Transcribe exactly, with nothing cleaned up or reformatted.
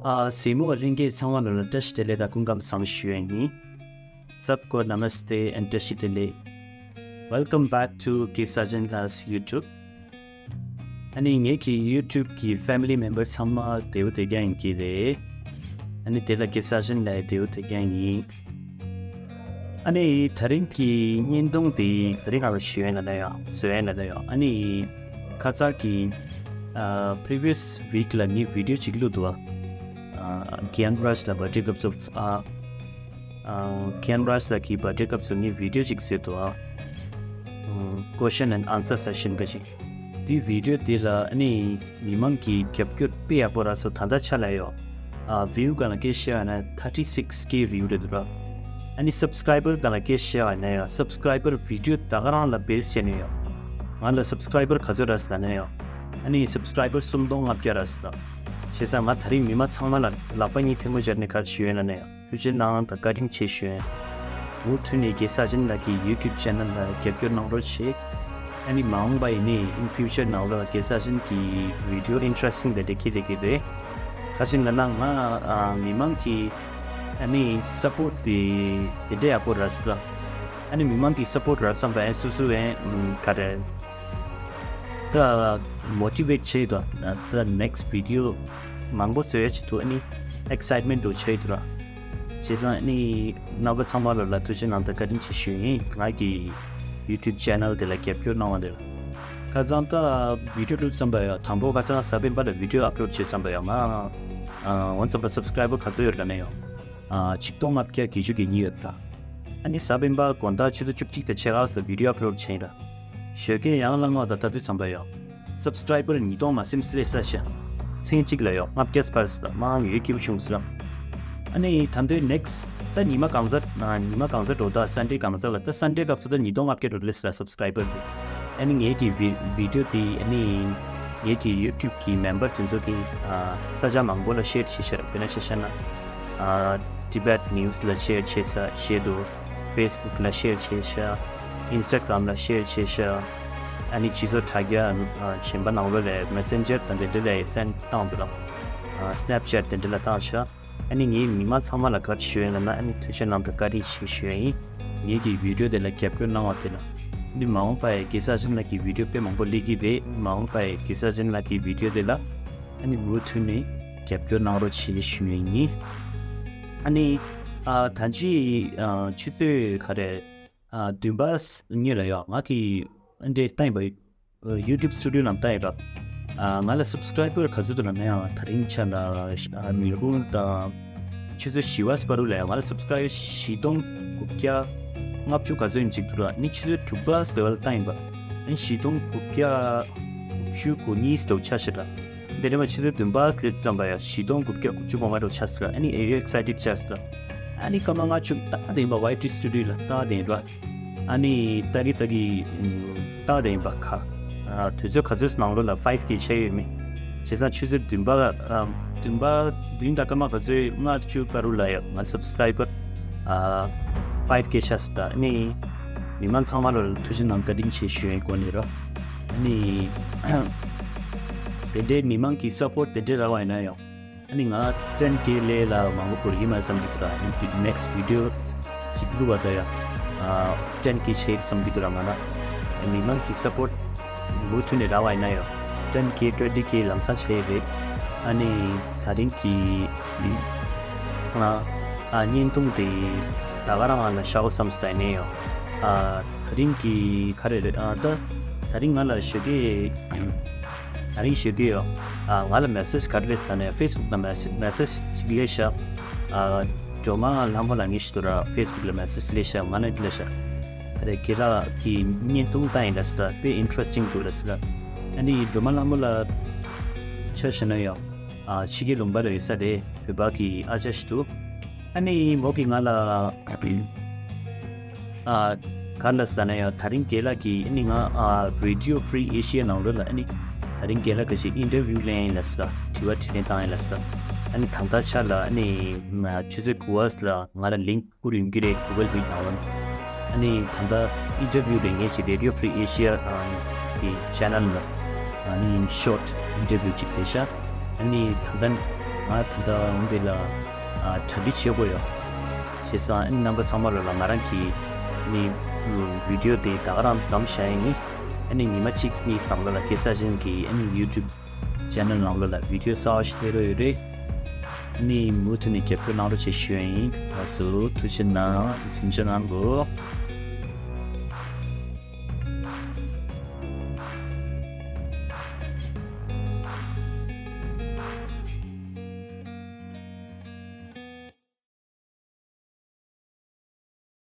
ཨ། གཟིགས་མོ་བ་ལྷན་རྒྱས་ཚང་མ་ལོ་ལ་བཀྲ་ཤིས་བདེ་ལེགས་དང་སྐུ་ཁམས་བཟང་ཞུ་ཡས་ཡིན། Sabko namaste and བཀྲ་ཤིས་བདེ་ལེགས། Welcome back to Kesajan Las YouTube. ཨ་ནི་ངེད་ཀྱི་YouTube གི་family member ཚང་མ་བདེ་པོ་བདེ་རྐྱང་ཡིན་གྱི་རེད། ཨ་ནི་དེ་ལ་Kesajan ལ་བདེ་པོ་བདེ་རྐྱང་ཡིན། ཨ་ནི་ད་རིང་གི་བརྙན་ཐུང་དེ་ད་རིང་ང་ལ་ཞུ་ཡས་ན་ན་ཡང་བཟོ་ཡས་ན་ན་ཡང་ཨ་ནི་ཁ་ཚ་གི་ཨ་previous week ལ་ངས་video གཅིག་བླུགས་འདུག་ཨ། Kian Raj ལ་birthday སྐབས་སུ་ཨ། Kian Raj ལགས་ཀྱི་birthday སྐབས་སུ་ངས་video ཅིག་བཟོས་འདུག་ཨ། Question and answer session ག་ཅིག་དེ་video དེ་ལ་ཨ་ནི་མི་མང་གི་རྒྱབ་སྐྱོར་དཔེ་ཡག་པོ་རག་སོང་། ད་ལྟ་ཆ་ལ་ཡོད། ཨ། view ག་ལ་སྐད་བཤད་ཡོད་ན་thirty six K view རེད་འདུག་ར། ཨ་ནི་subscriber ག་ལ་སྐད་བཤད་ཡོད་ན་ཡང་subscriber video ད་ག་རང་ལ་base བྱས་ནས་ཡོད། ང་ལ་subscriber ག་ཚོད་རག་སོང་ན་ཡང་ཨ་ནི་subscriber སུམ་སྟོང་ལྔ་བརྒྱ་རག་སོང་། བྱས་ཙང་ང་ད་རིང་མི་མང་ཚང་མ་ལ་ལག་པ་གཉིས་ཐལ་མོ་སྦྱར་ནས་ག་རེ་ཞུ་ཡོད་ན་ན་ཡང་། ཐུགས་རྗེ་གནང་དང་བཀའ་དྲིན་ཆེ་ཞུ་ཡིན། མུ་མཐུད་ནས་Kesajan ལགས་ཀྱི་YouTube channel ལ་རྒྱབ་སྐྱོར་གནང་རོགས་བྱེད། ཨ་ནི་མ་འོངས་པ་ཡིན་ནའི་in future ནང་ལོགས་ལ་Kesajan གི་video interesting དེ་འདྲ་འཁྱེར་བསྡད་ཀྱི་རེད། ག་ཅི་ལབ་ན་ང་ཨ་མི་མང་གི་ཨ་ནི་support དེ་དེ་འདྲ་ཡག་པོ་རག་སོང་། ཨ་ནི་མི་མང་གི་support རག་བསམ་པ་ཨེ་སུ་སུ་ཨེ་ག་རེ། ད་motivate བྱེད་དུ་ད་next video མང་པོ་བཟོ་ཡ་ཆེད་དུ་ཨ་ནི་excitement དུ་བྱེད་དུ་ར། བྱས་ཙང་ཨ་ནི་རྣམ་པ་ཚང་མ་ལ་ལ་ཐུགས་རྗེ་གནང་དང་བཀའ་དྲིན་ཆེ་ཞུ་ཡིན། ང་གི་YouTube channel དེ་ལ་རྒྱབ་སྐྱོར་གནང་བ་དེ་ལ། ཁ་སང་ད་video བླུགས་ཙམ་པ་ཡ་དང་པོ་ཁ་སང་གཟའ་སྤེན་པ་ལ་video upload བྱས་ཙམ་པ་ཡ་ང་འོན་ཙམ་པ་subscriber ག་ཚོད་ཡོད་ལ་ནས་ཡོད། ཆིག་སྟོང་ལྔ་བརྒྱ་བརྒྱད་ཅུ་གི་གཉིས་ཡོད་ས། ཨ་ནི་གཟའ་སྤེན་པ་དགོང་དག་ཆུ་ཚོད་བཅུ་གཅིག་དང་ཕྱེད་ཀ་ཙམ་video upload བྱས་ར། ཞོགས་ཀས་ཡང་ལ་ང་ད་ད་དུས་ཙམ་པ་ཡོད། subscriber ཉིས་སྟོང་མ་ཟིན་སླེབས་ས་ཤ། ཚེས་གཅིག་ལ་ཡོད་ལྔ་བརྒྱ་སྤར་ས་མང་ཡོད་སྐྱིད་པོ་བྱུང་ས། ཨ་ནི་ད་དུས་next ད་ཉི་མ་གང་ཟག་ཉི་མ་གང་ཟག་འགྲོ་ད་Sunday གང་ཟག་ལ་ད་Sunday སྐབས་སུ་ད་ཉིས་སྟོང་ལྔ་བརྒྱ་འགྲོ་སླེབས་ས་subscriber དེ། ཨ་ནི་ངེད་ཀྱི་video དེ་ཨ་ནི་ངེད་ཀྱི་YouTube གི་member དེ་ཚོ་གི་ས་ཆ་མང་པོ་ལ་share བྱེད་ཤར་དཔེར་ན་ཆ་བཞག་ན། Tibet news ལ་share བྱེད་ས་བྱེད་འདུག Facebook ལ་share བྱེད་ཤག Instagram ལ་share བྱེད་ཤག་ཨ་ནི་སྤྱི་ཚོགས་དྲ་རྒྱ་གཞན་པ་ནང་ལོགས་ལ་Messenger དང་དེ་འདྲ་ལ་send བཏང་འདུག་ལ། Snapchat དེ་འདྲ་ལ་བཏང་ཤག་ཨ་ནི་ངའི་མི་མང་ཚང་མ་ལ་ག་རེ་ཞུ་ཡིན་ལབ་ན་ཨ་ནི་ཐུགས་རྗེ་གནང་དང་བཀའ་དྲིན་ཆེ་ཞུ་ཡ་ཡིན། ངེད་ཀྱི་video དེ་ལ་རྒྱབ་སྐྱོར་གནང་བ་དེ་ལ། ཨ་ནི་མ་འོངས་པ་ཡི་གེ་སར་ཆེན་ལགས་ཀྱི་video དཔེ་མང་པོ་སླེབས་ཀྱི་རེད། མ་འོངས་པ་ཡི་གེ་སར་ཆེན་ལགས་ཀྱི་video དེ་ལ་ཨ་ནི་མུ་མཐུད་ནས་རྒྱབ་སྐྱོར་གནང་རོགས་བྱེད་ཞུ་ཡ་ཡིན། ཨ་ནི་ཨ་ད་ཅི་ཨ་ཆུ་ཚོད་ག་རེ་ཨ་བདུན་པ་ཉིན་ལ་ཡོད་ང་གི་འདྲེ་བཏང་ཡིན་པ། YouTube Studio ནང་བལྟ་ཡིན་ར། ང་ལ་subscriber ག་ཚོད་འདུག་ལབ་ན་ཡང་ད་རིང་ཆ་ལ་མི་རུང་དང་ཆུ་ཚོད་བཞི་བ་སྤ་རུ་ལ་ཡང་ང་ལ་subscriber བཞི་སྟོང་དགུ་བརྒྱ་ལྔ་བཅུ་ག་ཚོད་ཡིན་ཅིག་འདུག་ར། ནི་ཆུ་ཚོད་དྲུག་པ་སྟེ་བ་ལ་བལྟ་ཡིན་པ། ནི་བཞི་སྟོང་དགུ་བརྒྱ་དགུ་བཅུ་གོ་གཉིས་སྟེ་ཆ་ཤི་ར། དེ་རིང་བ་ཆུ་ཚོད་བདུན་པ་སླེབས་ཙམ་པ་ཡང་བཞི་སྟོང་དགུ་བརྒྱ་དགུ་བཅུ་གོ་ལྔ་འདྲ་ཆ་སི་ར། ཨ་ནི་ཨེ་ཡོད་excited ཆ་སི་ར། ཨ་ནི་སྐར་མ་ལྔ་བཅུ་ལྟ་དེ་ཡིན་པ་YT Studio ལ་ལྟ་དེ་ཡིན་ར། ཨ་ནི་ཏ་གི་ཏ་གི་ཏག་ཏག་ཡིན་པ་ཁ། དུས་ཚོད་ག་ཚོད་ནང་ལོགས་ལ་five K ཆགས་ཡོད་མེད། བྱས་ཙང་ཆུ་ཚོད་བདུན་པ་བདུན་པ་བདུན་དང་སྐར་མ་ག་ཚོད་ལྔ་བཅུ་པ་རུ་ལ་ཡང་ང་subscriber five K ཆགས་སོང་། ཨ་ནི་མི་མང་ཚང་མ་ལ་ཐུགས་རྗེ་གནང་བཀའ་དྲིན་ཆེ་ཞུ་ཡིན་གོ་ནི་རོ། ཨ་ནི་དེ་འདྲའི་མི་མང་གི་support དེ་འདྲའི་རག་པ་ཡིན་ན་ཡང་། ཨ་ནི་ང་ten K སླེབས་ལ་མང་པོ་འགོར་གྱི་མ་བསམ་གྱི་འདུག་ར། ཨ་ནི་next video ཞིག་བླུགས་པ་ད་ཡ། ཨ་ten K ཆགས་བསམ་གྱི་འདུག་ར། མ་ན་མི་མང་གི་support མུ་མཐུད་ནས་རག་པ་ཡིན་ན་ཡང་ten K twenty K ལམ་སང་ཆགས་རེད། ཨ་ནི་ད་རིང་གི་ང་ཨ་བརྙན་ཐུང་དེ་ད་ག་རང་ང་ལ་ཤའོ་བསམ་སྟེ་ནས་ཡང་ཨ་ད་རིང་གི་ག་རེ་རེད། ཨ་ད་ད་རིང་ང་ལ་ཞོགས་ཀས། ད་རིང་ཞུ་གི་ཡོད། ཨ་ང་ལ་message ག་རེ་སླེབས་ཟེར་ན་Facebook ནང་message message ཞིག་སླེབས་ཤག་ཨ་སྒྲོལ་མ་ལྷ་མོ་ལགས་ངས་ཞུ་དུས་ར་Facebook ལ་message སླེབས་ཤག་ང་ལ་སླེབས་ཤག་ཨ་རེ་ཁྱེད་རང་གི་བརྙན་ཐུང་ལྟ་ཡིན་ལ་ཟེར་དཔེ་interesting འདུག་ལ་ཟེར། ཨ་ནི་སྒྲོལ་མ་ལྷ་མོ་ལགས་ཆ་བཞག་ན་ཡང་ཨ་ཕྱི་རྒྱལ་ལུང་པ་ལ་ཡོད་ས་རེད། བོད་པ་གི་ཨ་ཅག་ཞིག་འདུག་ཨ་ནི་མོ་གིས་ང་ལ་ཨ་ག་རེ་ལབ་ཟེར་ན་ཡང་ད་རིང་རྒན་ལགས་ཀྱིས་ཨ་ནི་ང་ཨ་Radio Free Asia ནང་ལོགས་ལ་ཨ་ནི་ད་རིང་རྒན་ལགས་ཀྱིས་interview ལེན་ཡིན་ལབ་ཟེར། དྲི་བ་དྲིས་ལན་བཏང་ཡིན་ལབ་ཟེར། ཨ་ནི་ད་ལྟ་ཆ་ལ་ཨ་ནི་ཆུ་ཚོད་དགུ་པ་ལ་ང་ལ་link བསྐུར་ཡོང་གི་རེད། Google Meet ནང་ལ། ཨ་ནི་ད་ལྟ་interview རེ་ངས་ཀྱི་Radio Free Asia ཨ་གི་channel ལ་ཨ་ནི་short interview ཅིག་རེད་ཤག་ཨ་ནི་ད་ལྟ་ ང་ད་ལྟ་འདི་ལ་ཨ་གྲ་སྒྲིག་བྱེད་དགོས་ཡོད། བྱས་ཙང་ཨ་ནི་རྣམ་པ་ཚང་མ་ལ་ལ་ང་རང་གི་ནི་བི་ཌིའོ་དེ་ད་ག་རང་མཚམས་བཞག་ཡིན། ཨ་ནི་ཉི་མ་གཅིག་གཉིས་ནང་ལ་ལ་སྐད་ཆ་ཅན་གྱི་ཨ་ནི་ཡུ་ཊུབ་ཅེ་ནལ་ནང་ལ་ལ་བི་ཌིའོ་གསར་པ་ཞིག་སླེབས་རོགས་ཡོད་རེད། ཨ་ནི་མུ་མཐུད་ནས་རྒྱབ་སྐྱོར་གནང་རོགས་ཞེས་ཞུ་ཡ་ཡིན། ལགས་སོ། ཐུགས་རྗེ་གནང་། གཟིམ་འཇགས་གནང་དགོས།